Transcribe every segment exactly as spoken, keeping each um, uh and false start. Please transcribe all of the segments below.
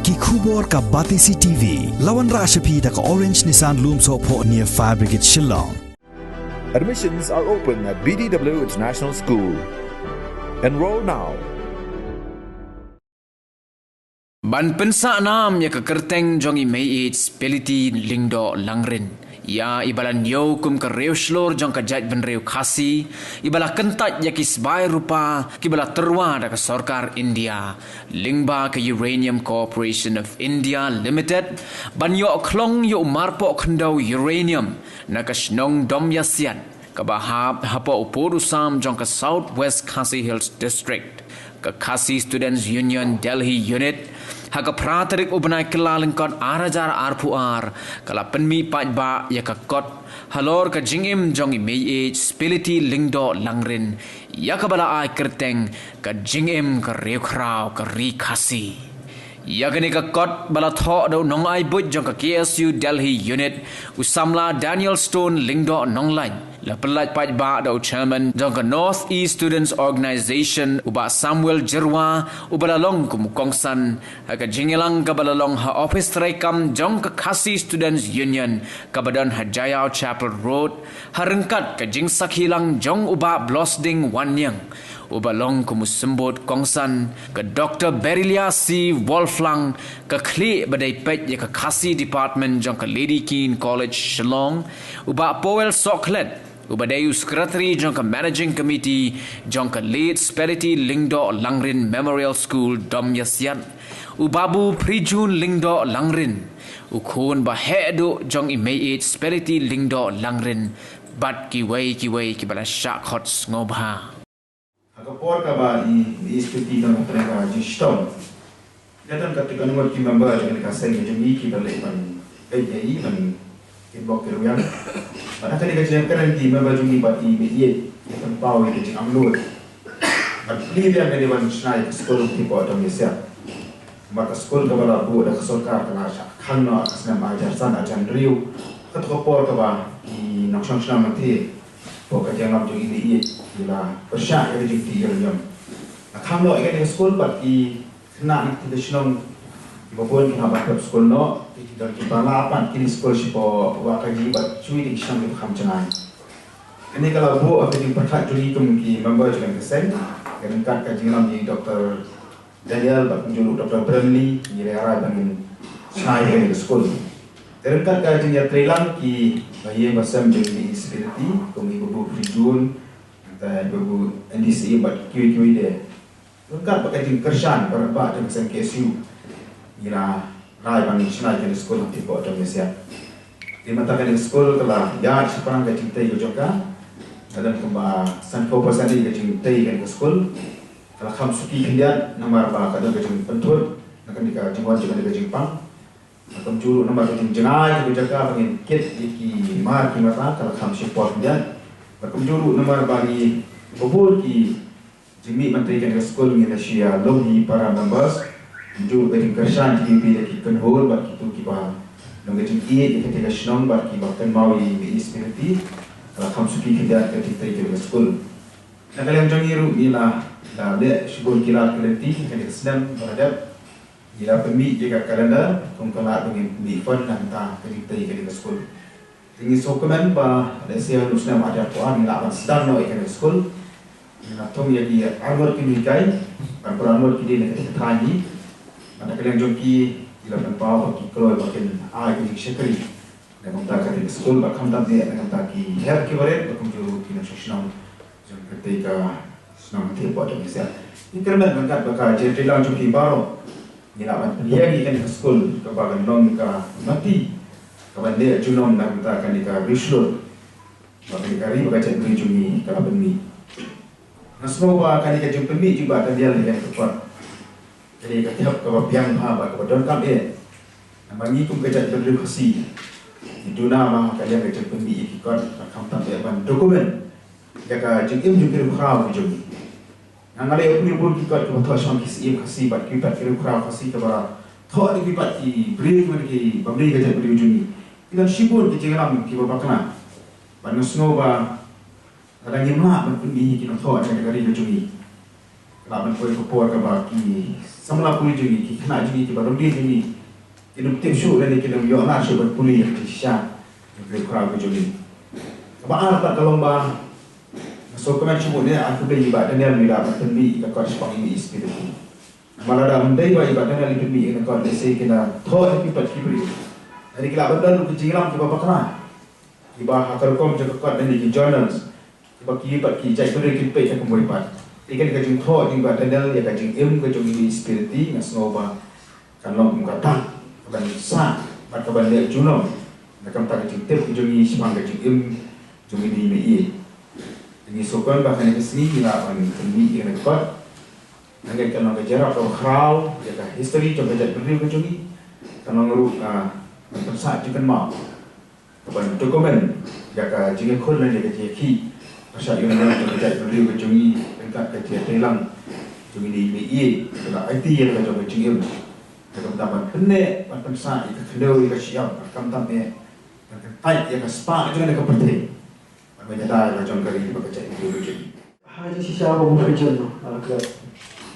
Ki khubor ka Batesi T V. La wanrah sha phi da ka Orange Nissan Lumsohphoh near Fire Brigade Shillong. Admissions are open at B D W International School. Enroll now. Ban pynsah nam ïa ka kyrteng jong i Mei H Spelity Lyngdoh Langrin. Ïa i ba la ñiew kum ka riewshlur jong ka jaitbynriew Khasi, i ba la kyntait ïa ki sbai rupa ki ba la tyrwa da ka sorkar India. Lyngba ka Uranium Corporation of India Limited, ban ïoh khlong ïa u marpoh khyndew uranium na ka shnong Domïasiat, kaba hap hapoh u pud u sam jong ka South West Khasi Hills District. Ka Khasi Students Union Delhi Unit, ha ka phra tarik u bnai Kyllalyngkot ar hajar arphew ar, ka la pynmih paidbah ïa ka kot halor ka jingim jong i Mei H Spelity Lyngdoh Langrin, ïa kaba la ai kyrteng ka jingim ka riewkhraw ka ri Khasi. Ïa kane ka kot ba la thoh da u nongai buit jong ka K S U Delhi Unit, u samla Daniel Stone Lyngdoh Nonglait, la pyllait paidbah da u chairman jong ka North East Students Organisation, u Bah Samuel Jyrwa, u ba la long kum u kongsan ha ka jingïalang kaba la long ha ophis treikam jong ka Khasi Students Union kaba don ha Jaiaw Chapel Road, ha ryngkat ka jingsakhi lang jong u Bah Blosding Wanniang, u ba long kum u symbud kongsan, ka Doctor Berelia C Wolflang, ka khlieh ba dei peit ïa ka Khasi Department jong ka Lady Keane College Shillong, u Bah Powell Sohkhlet, u ba dei u secretary jong ka Managing Committee jong ka Late Spelity Lyngdoh Langrin Memorial School Domïasiat, u Babu Phrijun Lyngdoh Langrin, u khun ba heh duh jong i Mei H Spelity Lyngdoh Langrin, bad kiwei kiwei ki ba la shah khot sngewbha. Ha ka por kaba i, i Spelity don ha kane ka jingshitom, ka don katto katne ngut ki member jong kane ka seng jong ngi ki ba leh ban peit ïa i, ban kitbok kitrwiang. Bad ha kane ka jingïakren ki member jong ngi bad i, i, i pynpaw ïa ka jingangnud ban plie biang ïa kane ban shna ïa ka skul ha Thipoh Domïasiat. Namar ka skul kaba la buh da ka sorkar ka la shah khang noh ha ka snem ar hajar san, ar hajar hynriew. Kato ka por kaba i nongshong shnong Mawthadraishan, hapoh ka jingïalam jong i Mei H, ki la pyrshah ïa ka jingtih uranium. La khang noh ïa kane ka skul bad ki khynnah na kata ka shnong kiba bun ki hap ban pep skul noh, ki don kiba la pan kylli skul shapoh Wahkaji bad shuh ki shnong kiba kham jngai. Kane ka la buh ha ka jingpyrkhat jong ngi kum ki member jong kane ka seng, ryngkat ka jingïalam jong i Doctor Daniel bad kumjuh ruh Doctor Bramley, ngi la rai ban ngin shna ïa kane ka skul. Te ryngkat ka jingïatreilang ki baïing basem jong i Spelity, kum i Babu Phrijun, nangta i Babu Andy Syiem bad kiwei kiwei de. Ryngkat bad ka jingkyrshan baroh ba jong ka seng K S U, ngi la rai ban ngin shna ïa kane ka skul ha Thipoh Domïasiat. Te mynta kane ka skul ka la ïaid shaphrang ka jingtei ka jong ka. Ka don kumba sanphew percent ka jingtei kane ka skul. Ka la kham suki khyndiat namar ba ka don ka jingpynthut na kane ka jingwan jong kane ka jingpang. Bad kumjuh ruh namar ka jingjngai ka jong ka ba ngin kit ïa ki mar ki mata, ka la kham shipor khyndiat. Bad kumjuh ruh namar ba ngi bun ki jingmih ban trei kane ka skul, ngi la shu ïalum ïa para members. Kumjuh ka jingkyrshan jong ngi ïa ki kynhun bad kito kiba long ka jingïeit ïa kata ka shnong bad kiba kynmaw ïa i Spelity. Ka la kham suki khyndiat ka jingtrei kane ka skul. Na ka liang jong ngi ruh ngi la, la leh shibun ki lad ki lynti ha kane ka snem ba la dep. Ngi la pynmih ïa ka calendar kum ka lad ba ngin pynmih fund na ka bynta ka jingtrei kane ka skul. Te ngi sngewkmen ba lehse ha u snem ar hajar arphew ar ngi lah ban sdang noh ïa kane ka skul. Ngi la thung ïa ki arngut ki nonghikai, arphew arngut ki dei na kata ka thaiñ hi. Bad na ka liang jong ki, ki la pynpaw ba ki kloi ba kin ai ka jingshakri na ka bynta kane ka skul, bad khamtam eh na ka bynta ki hep ki barit, bad kumjuh ruh ki nongshong shnong jong kata ka shnong Thipoh Domïasiat. Ngi kyrmen ryngkat bad ka jingtreilang jong phi baroh, ngi lah ban pynïeng ïa kane ka skul kaba kan long ka mati kaban leh junom na ka bynta kane ka riewshlur ba kane ka ri bad ka jaitbynriew jong ngi ka la pynmih. Nga sngew ba kane ka jingpynmih jong i Bah Daniel ïa kane ka kot, kane ka thep kaba biang bha bad kaba donkam eh. Namar ngi kum ka jaitbynriew Khasi, ngi duna ma ka liang ka jingpynmih ïa ki kot, bad khamtam eh ban document ïa ka jingim jong ki riewkhraw ki jong ngi. Nga, nga la ïohi bun ki kot kiba thoh shong ki syiem Khasi bad kiwei pat ki riewkhraw Khasi kiba thoh da kiwei pat ki briew kiba dei ki bym dei ka jaitbynriew jong ngi. Ki don shibun ki jingïalam kiba bakla. Bad nga sngew ba lada ngim lah ban pynmih ïa ki nongthoh na ka ri ka jong ngi, Ka lah ban poi ka por kaba ki samla pule jong ngi, ki khynnah jong ngi, kiba rung die jong ngi, kin ym tip shuh lane kin ym ïoh na shuh ban pule ïa ka jingshisha jong ka ri ka khraw ka jong ngi. Kaba ar pat ka long ba nga sngewkmen shibun, eh, ai khublei ïa i Bah Daniel ba i la pynmih ïa ka kot shaphang i Mei Spirit. Namar lada ym dei ba i Bah Daniel i pynmih ïa ka kot, lehse kin da thoh ïa ki pat ki briew. Hynrei ki lah ban don ki jingïalam kiba bakla, kiba ha ka rukom jong ka kot lane ki journals, kiba ki pat ki jaitbynriew kin peit ha ka mui pat. Te kane ka jingthoh jong i Bah Daniel ïa ka jingim ka jong i Mei Spirit, nga sngew ba kan long kum ka dak kaban sah bad kaban leh junom na ka bynta ka jingtip ka jong ngi shaphang ka jingim jong i Mei. Te ngi sngewkmen ba kane ka sngi ngi lah ban pynmih ïa kane ka kot. Nangta kan long ka jingïarap kaba khraw ïa ka history jong ka jaitbynriew ka jong ngi. Kan long ruh ka ban pynsah jingkynmaw, kaban document ïa ka jingïakhun lane ïa ka jingïakhih pyrshah ïa ka jong ka jaitbynriew ka jong ngi ryngkat ka jingïatreilang jong i Mei, ïa ka aiti ïa ka jong ka jingim, ïa ka bynta ban pynneh, ban pynsah ïa ka khyndew, ïa ka shyiap, ban khamtam eh ban kyntait ïa ka spah jong ka pyrthei, ban ïada ïa ka jong ka ri bad ka jaitbynriew ka jong ngi. Ha ka jingshisha Babu President, ah, ka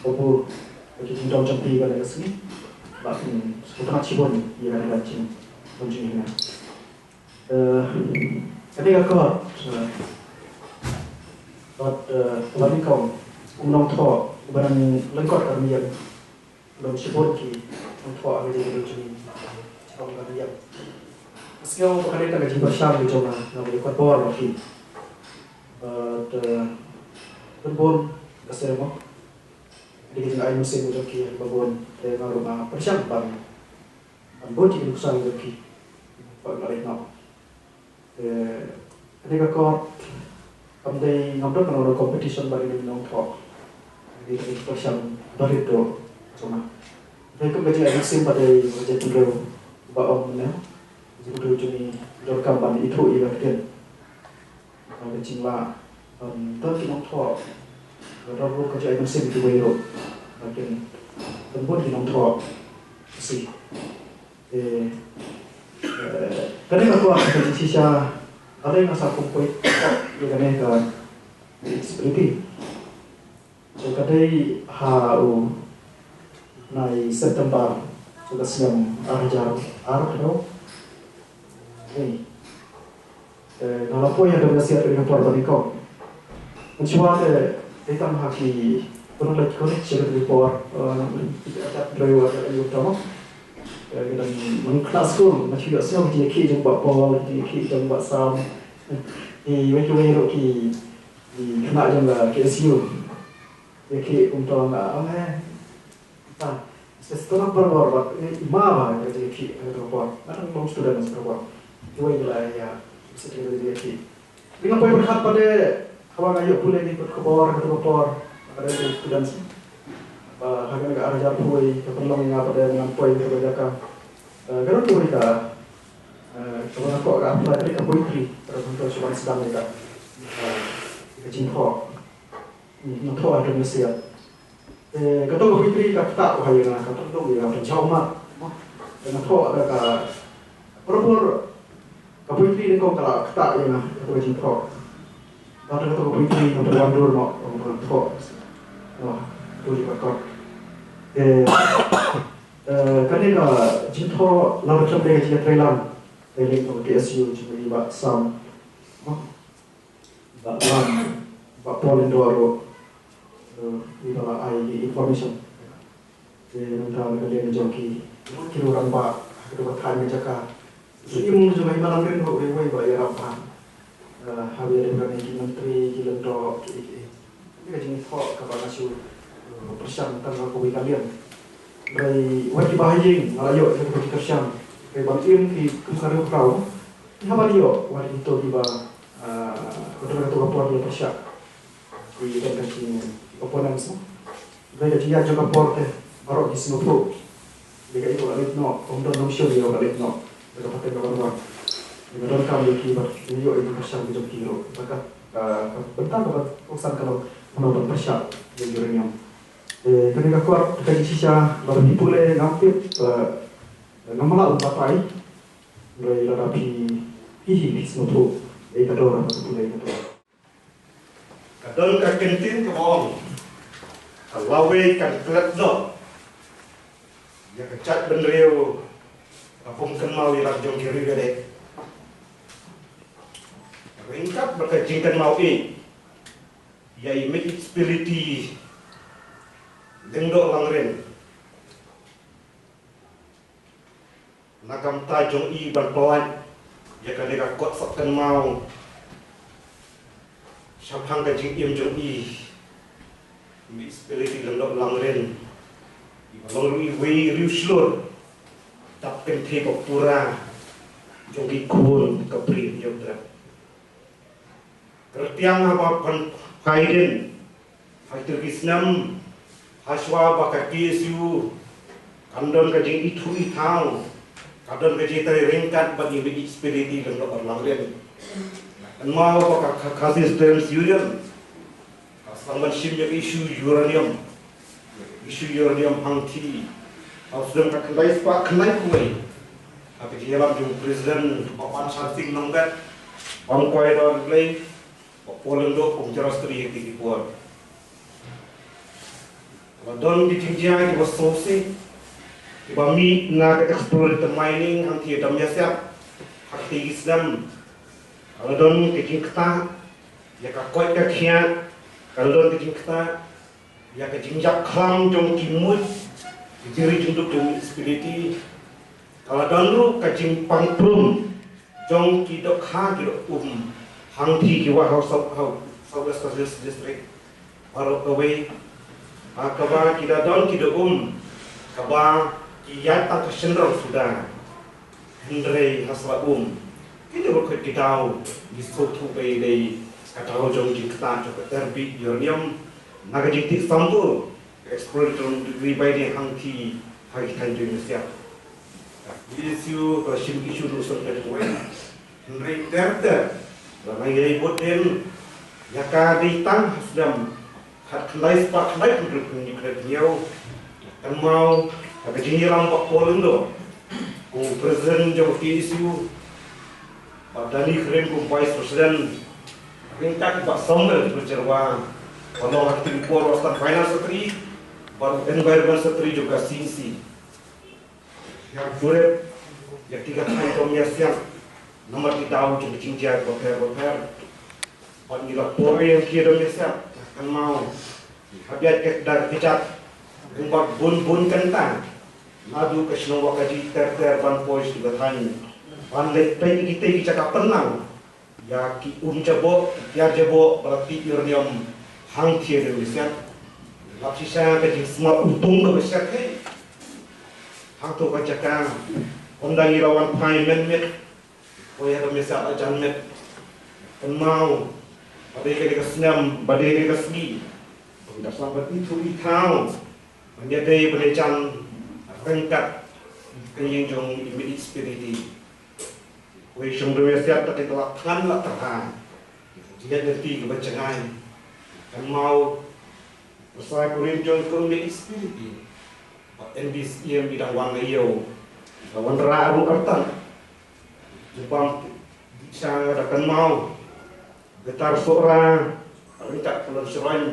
Babu, ka jingdon jong phi kane ka sngi, ba phin sngewtynnat shibun ïa kane ka jingdon jong ngi. Eh, kane ka kot, eh, kot, eh, kaba nyngkong, u nongthoh uba nang lyngkot ka rmiang. Don shibun ki nongthoh ha ka jingim jong ngi, shibun ka rmiang. Nga sngew ba kane ka dei ka jingpyrshang ka jong nga, nga ba ïa kot bor bad ki. Bad, eh, bun bun ka seng mo, dei ka jingai mynsiem ka jong ki ba bun, te nga ruh nga pyrshang ban ban bud ïa ki nuksa jong ki. Ba nga leh noh. Te kane ka kot kam dei, ngam don kano kano competition ba ïa ki nongthoh. Dei ka jingpyrshang ba rit ruh jong nga. Te kum ka jingai mynsiem ba dei ka jingpynroi ba ong mynne, ka jingpynroi jong ngi donkam ban ithuh ïa ka ktien. Ka jinglah ban don ki nongthoh, ka don ruh ka jingai mynsiem kiwei ruh ba kin don bun ki nongthoh Khasi. Te, eh, kane ka kwah ka jingshisha, ale nga sa kum poi ïa kane ka disability. So ka dei ha u bnai September, so ka snem ar hajar ar phew. Te, eh, nga la poi ha ka University ha ka por ba nyngkong. Mynshuwa te dei tang ha ki, pynlong leit college ha ka por, eh, ki adat drei wa ka ayu tama. Eh, ka dang man class school, nga shu ïohsngew ki jingïakhih jong Bah Paul, ki jingïakhih jong Bah Sam. Ki wei ki wei ruh ki, ki khynnah jong ka K S U. Ïakhih kumto nga ong eh. Ta, sdang barabor bad i ma ba ka jingïakhih ha kato ka por. Nga dang long student ha kato ka por. Kiwei ki la ïa, sdang ka jingïakhih. Te nga poi pyrkhat pat de, haba nga ïoh pule ki khubor ha kato ka por, nga dang long student. Ba ha kane ka ar hajar phew, ka pynlong ïa nga pat de ngan poi ha kato ka jaka. Eh, ka don kawei ka, eh, kaba nga kwah ka apply, ka dei ka poetry, ka don kawei shuwa sdang ïa ka, eh, ka jingthoh. Nga thoh ha ka University. Eh, kato ka poetry ka ktah ha ïa nga, ka pynlong ïa nga, ka jauh mat. Te nga thoh da ka, barabor ka poetry nyngkong ka la ktah ïa nga, kato ka jingthoh. Bad kato ka poetry ka pynwan dur noh, ka pynwan thoh. Noh, tu ju ka kot. Eh, eh, kane ka jingthoh la ba khlem dei ka jingïatreilang. Dei link to K S U jong i Bah Sam. Noh. Bah Ram, Bah Paul Lyngdoh ruh, eh, kiba la ai ki information. Te nangta na ka liang jong ki, ki rangbah, ki rangbah thaiñ ka jaka. Ki im jong ka hima Langrin ruh, wei wei ba ïarap bha. Eh, ha ba ïadei bad ki myntri, ki lyngdoh, ki, ki. Ka jingthoh kaba nga shu, eh, pyrshang tang ha kawei ka liang. Hynrei wat kiba ha ïing nga la ïoh ïa ka jingpyrshang. Hynrei ban im ki kum ka riew khraw. Ki haba ïoh wat kito kiba, eh, kato kato ka por ki pyrshah. Ki don ka jing opponents. Hynrei ka jingïaid jong ka por te baroh ki sngewthuh. Ïa ka ïoh ka leit noh, ym don nongshun ïa ka leit noh. Ïa ka pateng ka ban wan. Ïa ka donkam ïa ki bad ïa ïoh ïa ka pyrshang ka jong ki ruh. Bad ka, ka, ka bynta kaba kongsan ka long kumno ban pyrshah ïa ka uranium. Eh, kane ka kot ka jingshisha lada phi pule ngam tip, eh, ngam lah ban batai. Hynrei lada phi, phi hi phi sngewthuh ïa ka dor ba ka pule ïa ka dor. Ka don ka kyntien kaba ong, Lawei kan klet noh ïa ka jaitbynriew ka bym kynmaw ïa la jong ki riewdei. Ryngkat bad ka jingkynmaw ïa i Mei Spirity Lyngdoh Langrin, na ka bynta jong i ban pyllait ïa kane ka kot sah kynmaw shaphang ka jingim jong i, Mei Spirity Lyngdoh Langrin, iba long ruh iwei i riewshlur dap kynthei ba pura jong ki khun ka Bri Hynñiewtrep. Kyrtiang haba pynpaw dien ha kito ki snem, hashwa ba ka K S U kan don ka jingithuh ithaw, ka don ka jingtrei ryngkat bad i Mei Spirity Lyngdoh Langrin. Kynmaw ba ka, ka Khasi Students Union ka sdang ban shim ïa ka issue uranium. Issue uranium hangthie ha u snem ka khyndai spah khyndai phew wei, ha ka jingïalam jong u President Bah Panshansing Nongbet, bam kwai don Blei, Bah Paul Lyngdoh kum u Chief Secretary ha kito ki por. La don ki jingjia kiba sngewsih kiba mih na ka exploratory mining hangthie Dong Ïasiap ha kito ki snem. La don ki jingktah ïa ka koit ka khiah, ka la don ki jingktah ïa ka jingïap khlam jong ki muid, ki jingri jingduk jong Mei Spirity. Ka la don ruh ka jingpang prum jong ki dohkha ki doh um hangthie ki wah ha u South, ha u South West Khasi Hills District baroh kawei, ha kaba ki la don ki doh um kaba ki ïaid tang ka shynrong suda. Hynrei ha sla um, kine baroh ki daw ngi sngewthuh ba dei ka daw jong jingktah jong ka ter bih uranium na ka jingtih sampul, ka exploratory mining hangthie ha ki thaiñ jong Ïasiap. Ka K S U ka la shim issue ruh sngewthuh wei. Hynrei ter ter la nang ïai bud dien ïa ka dei tang ha snem khatkhyndai spah khyndai phew hynriew, khyndai phew hynñiew. Kynmaw ha ka jingïalam Bah Paul Lyngdoh kum u President jong ka K S U, Bah Danny Kyrhiem kum u Vice President, ryngkat Bah Samuel Pyrjyrwa ba long ha kito ki por u Assistant Finance Secretary bad u Environment Secretary jong ka C E C. Ïa buret ïa kito ki thaiñ Dong Ïasiap namar ki daw jong ki jingjia bapher bapher. Bad ngi la poi ïa ki Dong Ïasiap, kynmaw, hap ïaid ka da ka kjat, kumba bun bun kynta, naduh ka shnong Wahkaji ter ter ban poi sha ka thaiñ, ban leit peit ïa kitei ki jaka pynlang ïa ki um jaboh, ki tiar jaboh ba la tih uranium hangthie Dong Ïasiap. Lap shisha ka jingsma utung kaba shyrkhei hangto ka jaka. Ynda ngi la wan phai mynmiet, poi ha Dong Ïasiap la jan miet. Kynmaw ba dei kane ka snem, ba dei kane ka sngi ba ngi dap sah ban ithuh ithaw ban ïadei ban ïajan ryngkat ka ïing jong i Mei Spirity. Wei shong Dong Ïasiap ta ki la thngan la tyrha. Jingïaid lynti kaba jngai. Kynmaw, pyrsa kurim jong i Mei Spirity, ba N D C M i dang wan na ïew, la wanrah ruh artat. Jubam dih sha da kynmaw Bitar Sohra ryngkat Pylon Shroiñ,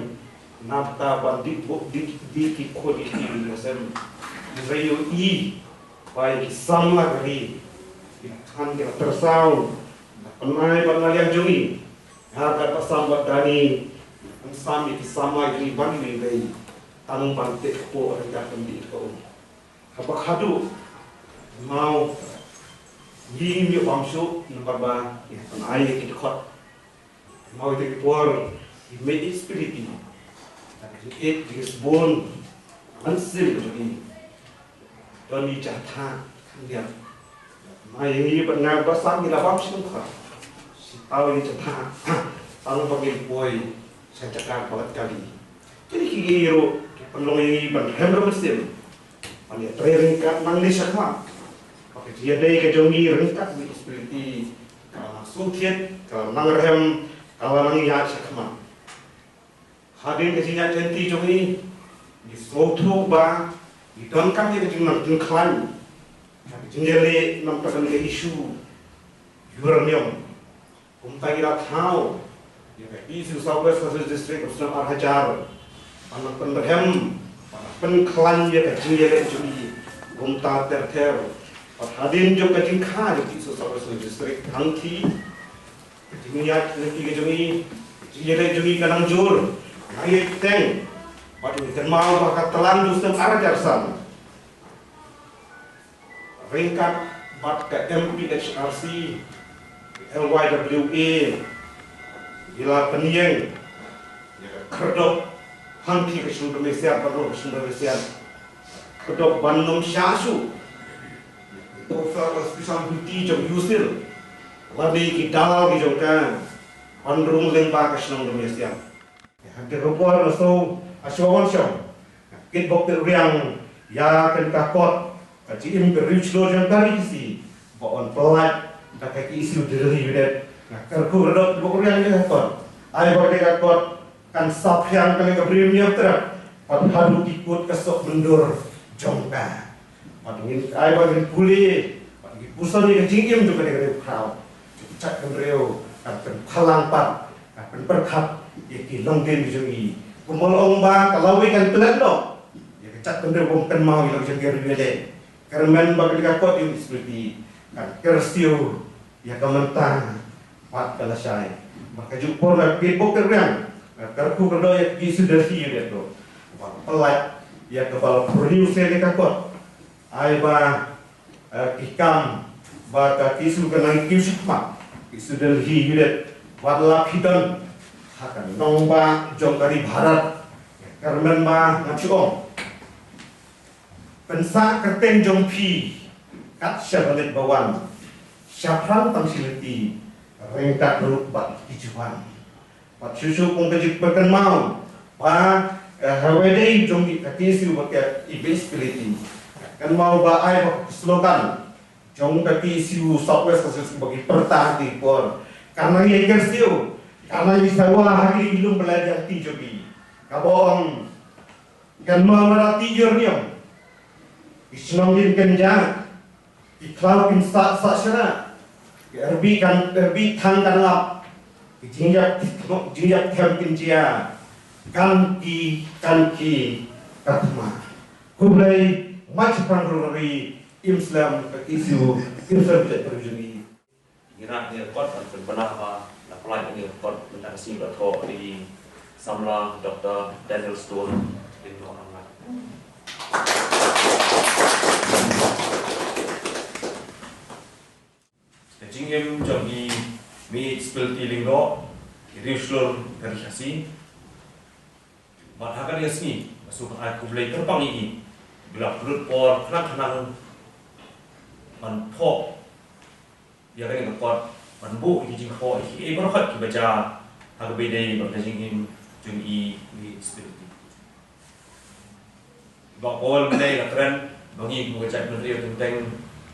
nabta ban dih buh dih dih ki khun ki kti ki sem. Hynrei ïohi ba ïa ki samla ka ri, ki la thngan ki la tyrsaw, da pynai bad na liang jong ngi, ha ka Bah Sam bad Dani, yn sam ïa ki samla ki ban ïohi bei tang ban teh kpoh ryngkat ban dih ka um. Haba khadduh maw, ngi ym ïoh bam shuh namar ba ngi hap ban ai ïa ki dkhot. Maw, ïa ki por i Mei Spirity, da ka jingïeit jingïeit bun mynsiem jong i, don i jingtha khyndiat. Maw, ïa ngi bad nga Bah Sam ngi la bam sngewkha. Shi taw ïa i jingtha tang ba ngin poi sha jaka ba lat kali. Kine ki ruh ki pynlong ïa ngi ban rhem rhem mynsiem. Ban ïatrei ryngkat nangne shakhmat. Ba ka jingïadei ka jong ngi ryngkat Mei Spirity ka la nang sngewthiat, ka la nang rhem, ka la nang ïaid shakhmat. Hadien ka jingïaid lynti jong ngi, ngi sngewthuh ba ngi donkam ïa ka jingnang jingkhlaiñ, ka jingïaleh namar ka issue uranium. Kumta ngi la thaw ïa ka East South West Khasi Hills District ha u snem ar hajar. Ban pynrhem, ban pynkhlaiñ ïa ka jingïaleh jong ngi kumta ter ter. Bad hadien jong ka jingkha jong ki South West District, hangta ka jingïaleh jong ngi, ka jingïaleh jong ngi ka nang jur, nang ïaid teng. Bad ngi kynmaw ba ka tlang jong u snem ar hajar san ryngkat bad ka M P H R C, L Y W A, ngi la pynïeng ïa ka khyrdop hangta ka shnong Dong Mesiat, bad ruh ka shnong Dong Mesiat, khyrdop ban ym shah shuh ïa u Flower Special Duty jong U SIL lane ki dalal ki jong ka, ban rung lyngba ka shnong Dong Mesiat. Hangta ka por la shu, ha shuwa wan shong, kit bok kit riang ïa kane ka kot, ka jingim ka riewshlur jong ka Ri Khasi ba yn pynlait da ka K S U Delhi United. Nga kyrkhu kyrdoh bok riang ïa ka kot, ai ba kane ka kot kan saphriang kane ka briew Hynñiewtrep bad haduh ki kut ka soh myndur jong ka. Bad ngin ai ba ngin pule, bad ngin puson ïa ka jingim jong kane ka riewkhraw. Ka jaitbynriew kan pynphalang pat, kan pynpyrkhat ïa ki longdien jong ngi. Kumba la ong ba ka lawei kan pynlong ïa ka jaitbynriew bym kynmaw ïa la ka jong ka riewïaleh. Kyrmen ba kane ka kot ïa u Mistri kan kyrsiew ïa ka mynta bad ka lashai. Bad kajuh por la kit bok kit riang, la kyrkhu kyrdoh ïa ka K S U Delhi United ruh ba pynlait ïa kaba la pynriewsih ïa ka kot. Ai ba, eh, ki kam ba ka K S U kan nang kiew shakhmat, K S U Delhi United, wat la phi don ha ka nongbah jong ka ri Bharat. Kyrmen ba ngan shu ong, pynsah kyrteng jong phi kat sha ba leit ba wan, shaphrang tang shi lynti, ryngkat ruh bad ki jubab. Bad shuh shuh kum ka jingpynkynmaw ba, eh, ha kawei de jong ka K S U bad ka I B S P L T, kynmaw ba ai ba ka slogan jong ka K S U South West Khasi Hills ba ki pyrta ha ki por, kan nang ïa kyrsiew, kan nang ïa sawa ha ki lum ba la ïa ti jong ki. Kaba ong, kynmaw lada ti jur niam, ki shnong kin kynjah, ki khlaw kin sah sah sharah, ki rbih kan, rbih thang kan lap, ki jingïap, jingïap them kin jia, kan ki, kan ki, ka thma. Khublei, mach pang rung ri, im slem, ka K S U, im slem ka jaitbynriew jong ngi. Ngi rah ïa ka kot ban pynbna ba la pynlait ïa ka kot mynta ka sngi ba la thoh da i samla Doctor Daniel Stone, Lyngdoh Ranglait. Ka jingim jong i Mei Spelti Lyngdoh, i riewshlur ka ri Khasi. Bad ha kane ka sngi nga sngewbha ai khublei kyrpang ïa i ba la pynlut por khnang khnang ban thoh ïa kane ka kot, ban buh ïa ki jingthoh ïa kiei baroh kiba jia ha kaba ïadei bad ka jingim jong i Mei Spelti. Ba Paul mynne la kren ba ngi kum ka jaitbynriew teng teng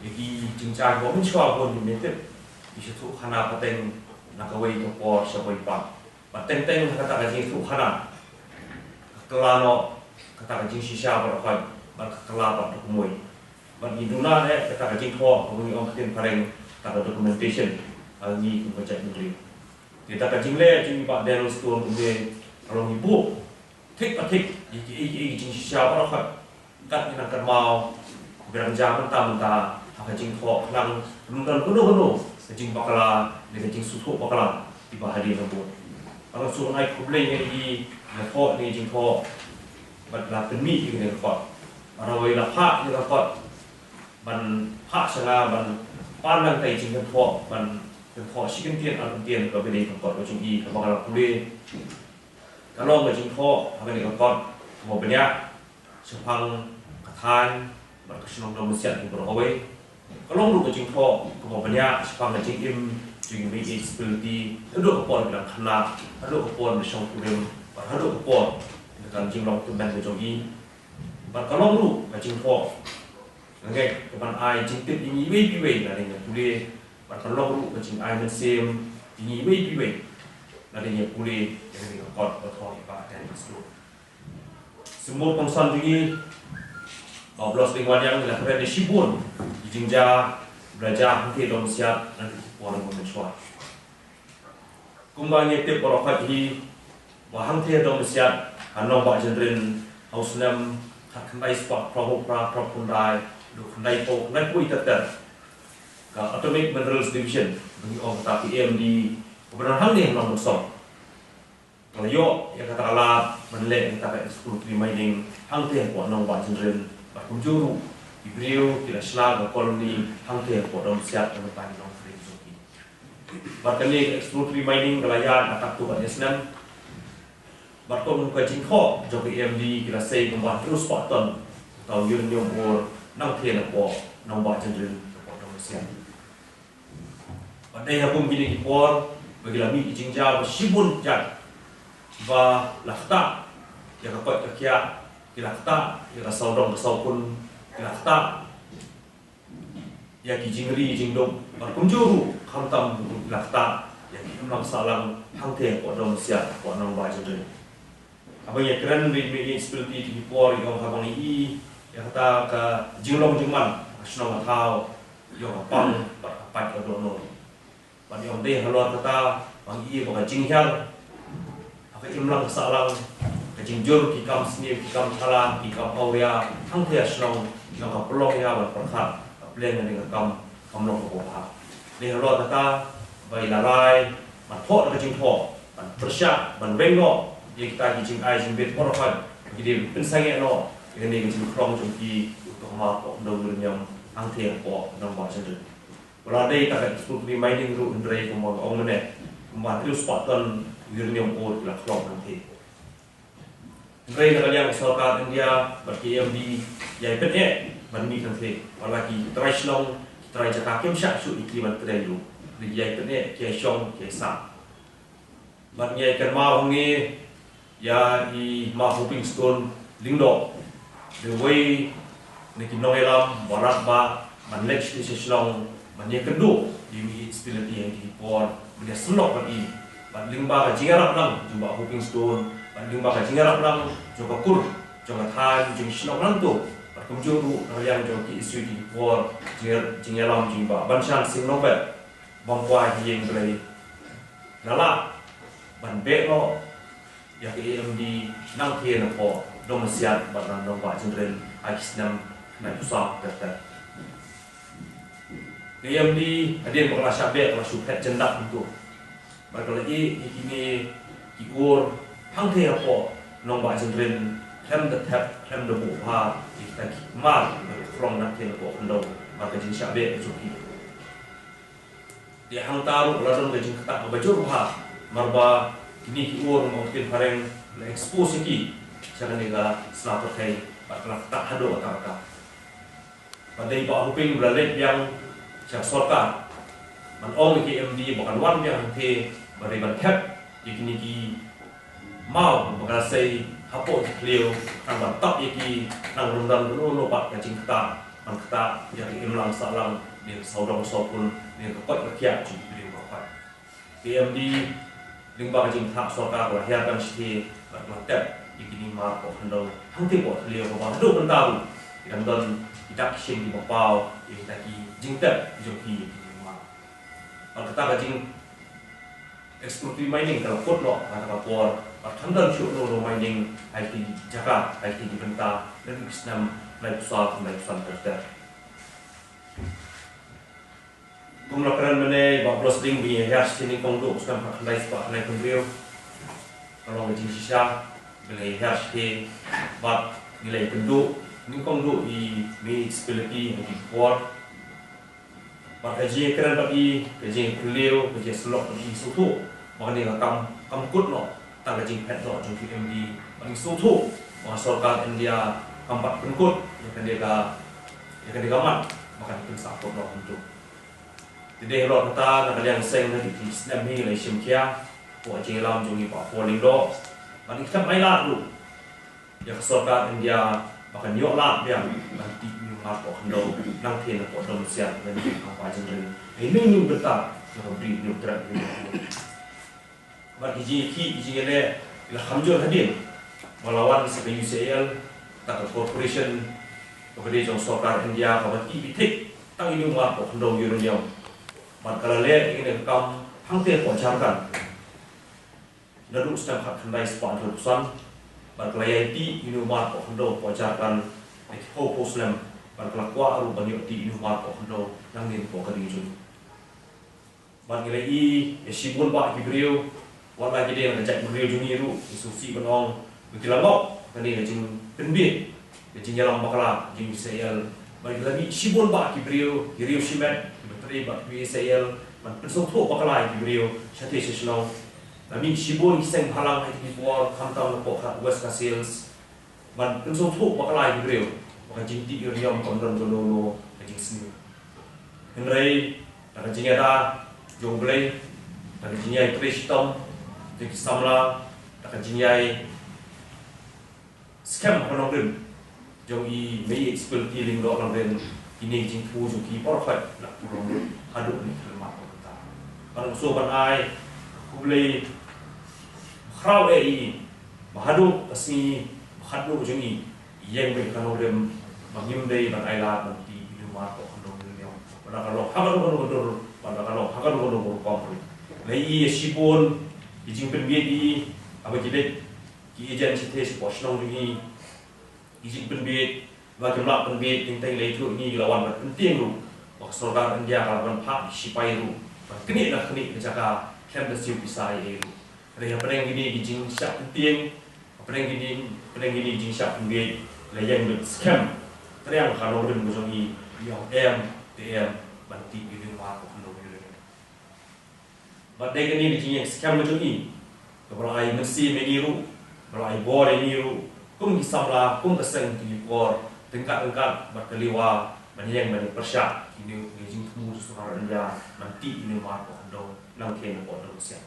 ïa ki jingjia ba mynshuwa bun ngim tip, ki shu thuh khana pateng na kawei ka por sha kawei pat. Bad teng teng ha kata ka jingthuh khana ka kylla noh kata ka jingshisha baroh khoit bad ka kylla pat da ka mui. Bad ngi duna eh kata ka jingthoh kaba ngi ong ha ka ktien phareng kata ka documentation ha ngi kum ka jaitbynriew. Te kata ka jingleh jong i Bah Daniel Stone kumne ka long ngi buh thik pa thik ïa kiei kiei ki jingshisha baroh khoit. Kat ngi nang kynmaw ba dang jia mynta mynta ha ka jingthoh khnang ym don kano kano ka jingbakla ne ka jingsngewthuh bakla kiba hadien habud. Nga sngewbha ai khublei ïa i, nga thoh ne jingthoh bad la pynmih ïa kane ka kot. Marwei la phah ïa ka kot ban phah sha nga ban pan nangta i jingkynthoh, ban kynthoh shi kyntien ar kyntien kaba ïadei ka kot ka jong i kaba nga la pule. Ka long ka jingthoh ha kane ka kot kaba bniah shaphang ka thaiñ bad ka shnong Dong Mysiat kiba baroh kawei. Ka long ruh ka jingthoh kaba bniah shaphang ka jingim jong i Mei Spelti naduh ka por ba dang khynnah haduh ka por ba shong kurim bad haduh ka por ba kan jinglong tymmen ka jong i. Bad ka long ruh ka jingthoh nga ngeit ka ban ai jingtip ïa ngi iwei pa iwei lada ngi pule. Bad ka long ruh ka jingai mynsiem ïa ngi iwei pa iwei lada ngi pule ïa kane ka kot ba thoh ïa i Bah Daniel Stone. Symbud kongsan jong ngi Bah Blossling Wanniang ngi la kren ïa shibun ki jingjia ba la jia hangtei Dong Mysiat na ki por ba mynshuwa. Kumba ngi tip baroh khoit hi ba hangtei Dong Mysiat Ha Nongbah Jynrin ha u snem khatkhyndai spah phra hynriew phra, phra hynriew khyndai, du khyndai phew, khyndai phew ter ter, ka Atomic Minerals Division, ba ngi ong kata ka A M D, kaba don hangne ha Nongbunsong, ka la ïoh ïa kata ka lad ban leh ïa kata ka exploratory mining hangtei hapoh Nongbah Jynrin, bad kumjuh ruh ki briew ki la shna ka colony hangtei hapoh Dong Siat, ka mynta ngi ong Nongkhrei jong ki. Bad kane ka exploratory mining ka la ïaid na katto katne snem. Bad kum ka jingthoh jong ka A M D, ki la sei kumba hynriew spah ton uta u uranium ore nangtei napoh Nongbah Jynrin, napoh Dong Siat. Bad dei ha kum kine ki por ba ki la mih ki jingjia ba shibun jait, ba la ktah ïa ka koit ka khiah, ki la ktah ïa ka sawdong ka sawkun, ki la ktah ïa ki jingri jingduk, bad kumjuh ruh khamtam ruh ki la ktah ïa ki imlang sahlang hangtei hapoh Dong Siat, hapoh Nongbah Jynrin. Haba ngi ïakren bad i Miss Ability ha kine ki por, i ong haba ngi i ïa kata ka jinglong jingman ka shnong ka thaw, i ong ka pang bad ka pait ka dohnud. Bad i ong dei halor kata ba ngi i ba ka jinghiar ha ka imlang ka sahlang, ka jingjur ki kam sniew, ki kam thala, ki kam awria hangtei ha shnong, i ong ka pynlong ïa ban pyrkhat, ka pleng ïa kane ka kam kam long kaba bha. Dei halor kata ba i la rai ban thoh da ka jingthoh, ban pyrshah, ban weng noh ïa kita ki jingai jingbit baroh, ba ki dei ban pynsangeh noh ïa kane ka jingkhrong jong ki, uto u mar poh khyndew uranium hangtei hapoh Nongbah Jynrin. Ba la dei kata ka exploratory mining ruh, hynrei kumba nga ong mynne, kumba hynriew spah ton uranium ore ki la khlong hangtei. Hynrei na ka liang ka sorkar India bad ka A M D ki ïai pyneh ban mih hangtei, wat la ki trai shnong, ki trai jaka kim shah shuh ïa ki ban trei ruh, hynrei ki ïai pyneh, ki ïai shong, ki ïai sah. Bad ngi ïai kynmaw hangne ïa i Ma Hoping Stone Lyngdoh, dei wei na ki nongïalam ba la rat ba ban leit sha shnong ban ïakynduh ïa i Miss Ability ha kine ki por, ban ïasyllok bad i. Bad lyngba ka jingïarap lang jong Bah Hoping Stone, bad lyngba ka jingïarap lang jong ka kur, jong ka thaiñ, jong ki shnong nangto, bad kumjuh ruh na ka liang jong ki issue ha kine ki por, jingïa-, jingïalam jong i Bah Banshan Singh Nongbet, bam kwai ha ïing Blei, la lah ban beh noh ïa ka A M D nangtei napoh Dong Siat bad na Nongbah Jynrin ha ki snem khyndai phew saw ter ter. Ka A M D hadien ba ka la shah beh, ka la shu phet jyndat kumto. Bad ka la ïeh ïa kine ki ore hangtei hapoh Nongbah Jynrin, khlem da thep, khlem da buh bha ïa kita ki mar kiba khrong nangtei napoh khyndew, bad ka jingshah beh ka jong ki. Te hangta ruh la don ka jingktah kaba jur bha, namar ba kine ki ore, namar kin phareng la expose ïa ki sha kane ka sla pyrthei, bad ka la ktah haduh katta katta. Bad dei Bah Hoping ba la leit biang sha sorkar ban ong ïa ka A M D ba kan wan biang hangtei, ba dei ban thep ïa kine ki maw ba ka la sei hapoh ki thliew, nang ban tap ïa ki, nang rung don ruh noh pat ka jingktah ban ktah ïa ka imlang sahlang, ne ka sawdong sawkun, ne ka koit ka khiah jong ki briew baroh. Ka A M D lyngba ka jingthah sorkar ka la hiar ban shisha bad ka la tep ïa kine ki mar poh khyndew hangtei poh thliew, kaba haduh mynta ruh ki dang don ki dak ki shin kiba paw ïa kita ki jingtep jong ki ïa kine ki mar. Bad kata ka jing exploratory mining ka la kut noh ha kata ka por, bad khlem don shuh ruh mining ha kine ki jaka, ha kine ki bynta, naduh ki snem laiphew saw, laiphew san ter ter. Kum la kren mynne i Bah Blessing, ba ngi ïa hiar shisha nyngkong duh u snem khatkhyndai spah khyndai phew hynriew. Ka long ka jingshisha ba ngi ïa hiar shisha bad ngi la ïakynduh nyngkong duh i Miss Ability ha kine ki por. Bad ka jingïakren bad i, ka jingïakynduh, ka jingïasyllok bad i, sngewthuh ba kane ka kam kam kut noh tang ka jingphet noh jong ka A M D. Bad ngi sngewthuh ba ka sorkar India kam pat pynkut ïa kane ka, ïa kane ka mat ba kan pynsah kut noh kumto. Te dei halor kata, na ka liang seng, na ki snem hi la shim khia hapoh ka jingïalam jong i Bah Paul Lyngdoh, bad ngi khlem ailad ruh ïa ka sorkar India ba kan ïoh lad biang ban tih ïa u mar poh khyndew nangtei napoh Dong Siat, nangtei napoh Jynrin, ha ine i bynta jong ka Bri Hynñiewtrep. Bad ki jingïakhih, ki jingïaleh ki la kham jur hadien ba la wan sa ka U C I L, kata ka corporation kaba dei jong sorkar India, kaba tih beit thik tang ine i mar poh khyndew uranium. Bad ka la leh ïa kane ka kam hangtei hapoh Jharkhand naduh snem khatkhyndai spah hynriewphew san. Bad ka la ïai tih ïa une u marpoh khyndew hapoh Jharkhand, na ki phew phew snem, bad ka la kwah ruh ban ïoh tih ïa une u marpoh khyndew nangne hapoh ka ri jong ngi. Bad ngi la ïohi ïa shibun bah ki briew, wat la ki dei na ka jaitbynriew jong ngi ruh, ngi sngewsih ban ong ba ki la ngop kane ka jingpynbiej, ka jingïalam bakla jong U S A L. Bad ngi la mih shibun bah ki briew, ki riew shimet kiba trei bad U S A L, ban pynsngewthuh bakla ïa ki briew shatei sha shnong. La mih shibun ki seng bhalang ha kine ki por, khamtam napoh ka West Khasi Hills, ban pynsngewthuh bakla ïa ki briew ba ka jingtih uranium kam don kano kano ka jingsniew. Hynrei da ka jingïada jong U Blei, da ka jingïai trei shitom jong ki samla, da ka jingïai skhem ha ka nongrim jong i Mei Ïeit Spility Lyngdoh Langrin, kine ki jingthmu jong ki baroh khoit la purong haduh kane ka khlieh mat ba mynta. Bad nga sngewbha ban ai khublei khraw eh ïa i ba haduh ka sngi ba khatduh jong i, i ïeng beit ha ka nongrim ba ngim dei ban ailad ban tih ïa une u marpoh khyndew uranium, wat la ka long ha kano kano ka dur, wat la ka long ha kano kano ka rukom ruh. La ïohi ïa shibun ki jingpynbiej ïa i, haba ki leit ki agent shatei shapoh shnong jong i, ki jingpynbiej ba kim lah pynbiej teng teng. La ïathuh ïa ngi, la wan ban pyntieng ruh ba ka sorkar India ka la wan phah ki shipai ruh ban knieh na knieh ka jaka, khlem da siew pisa ei ei ruh. Hynrei hapdeng kine ki jingshah pyntieng, hapdeng kine, hapdeng kine ki jingshah pynbiej, la ïeng beit skhem triang ha ka nongrim ka jong i, i ong em te em ban tih ïa une u marpoh khyndew uranium. Bad dei kane ka jingïeng skhem ka jong i kaba la ai mynsiem ïa ngi ruh, ba la ai bor ïa ngi ruh kum ki samla, kum ka seng, ha kine ki por ryngkat ryngkat bad ka Liwa ban ïeng ban ïa pyrshah ïa kine ki jingthmu jong ka sorkar India ban tih ïa une u marpoh khyndew na ka kynja ka pud ka siat.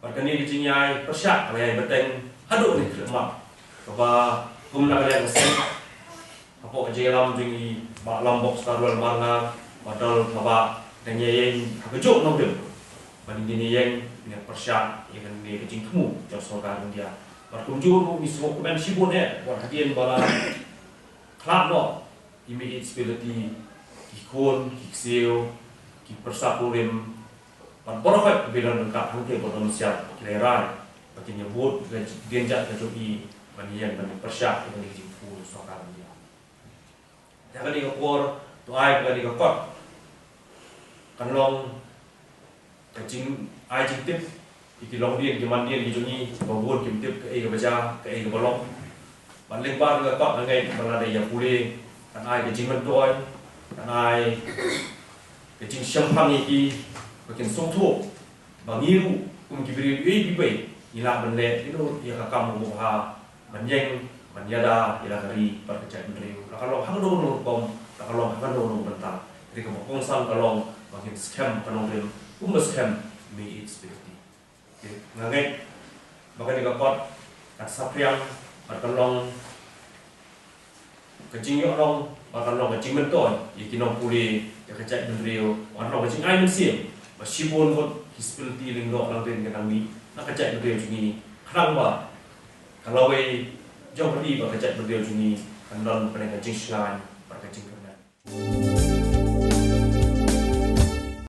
Bad kane ka jingïai pyrshah ka la ïai bteng haduh kane ka khlieh mat, kaba kum na ka liang ka seng, hapoh ka jingïalam jong i Bah Lambox Tarwel Marngar, ba dol ba dang ïeng ha kajuh ka nongrim ban ïeng, ban ïeng pyrshah ïa kane ka jingthmu jong ka sorkar India. Bad kumjuh ruh ngi sngewkmen shibun eh wat hadien ba la khlad noh i Mei Ïeit Spility, ki khun ki ksiew, ki pyrsa kurim, bad baroh kiba don ryngkat hangtei bad don mynsiem, ki la rai ba kin ïa bud ïa ka jingdien jait ka jong i ban ïeng ban pyrshah ïa kane ka jingthmu jong ka sorkar India. Ïa kane ka por, to ai ba kane ka kot kan long ka jingai jingtip ïa ki longdien ki mandien ki jong ngi, ba bun kim tip kaei kaba jia, kaei kaba long. Bad lyngba kane ka kot nga ngeit ba lada ïa pule, kan ai ka jingmyntoi, kan ai ka jingshemphang ïa ki, ba kin sngewthuh ba ngi ruh kum ki briew iwei pa iwei ngi lah ban leh ïa ka kam kaba bha, ban ïeng ban ïada ïa la ka ri bad ka jaitbynriew, la ka long ha kano kano ka rukom, la ka long ha kano kano ka bynta. Hynrei kaba kongsan ka long ba ngin skhem ha ka nongrim kumba skhem i Mei Ïeit Spility. Te nga ngeit ba kane ka kot kan saphriang bad kan long ka jingïohnong bad kan long ka jingmyntoi ïa ki nongpule, ïa ka jaitbynriew, bad kan long ka jingai mynsiem ba shibun ngut ki Spility Lyngdoh Langrin kin nang mih na ka jaitbynriew jong ngi, khnang ba ka lawei jong ka ri bad ka jaitbynriew jong ngi kan don bad ka jingshngaiñ bad ka jingkyrmen.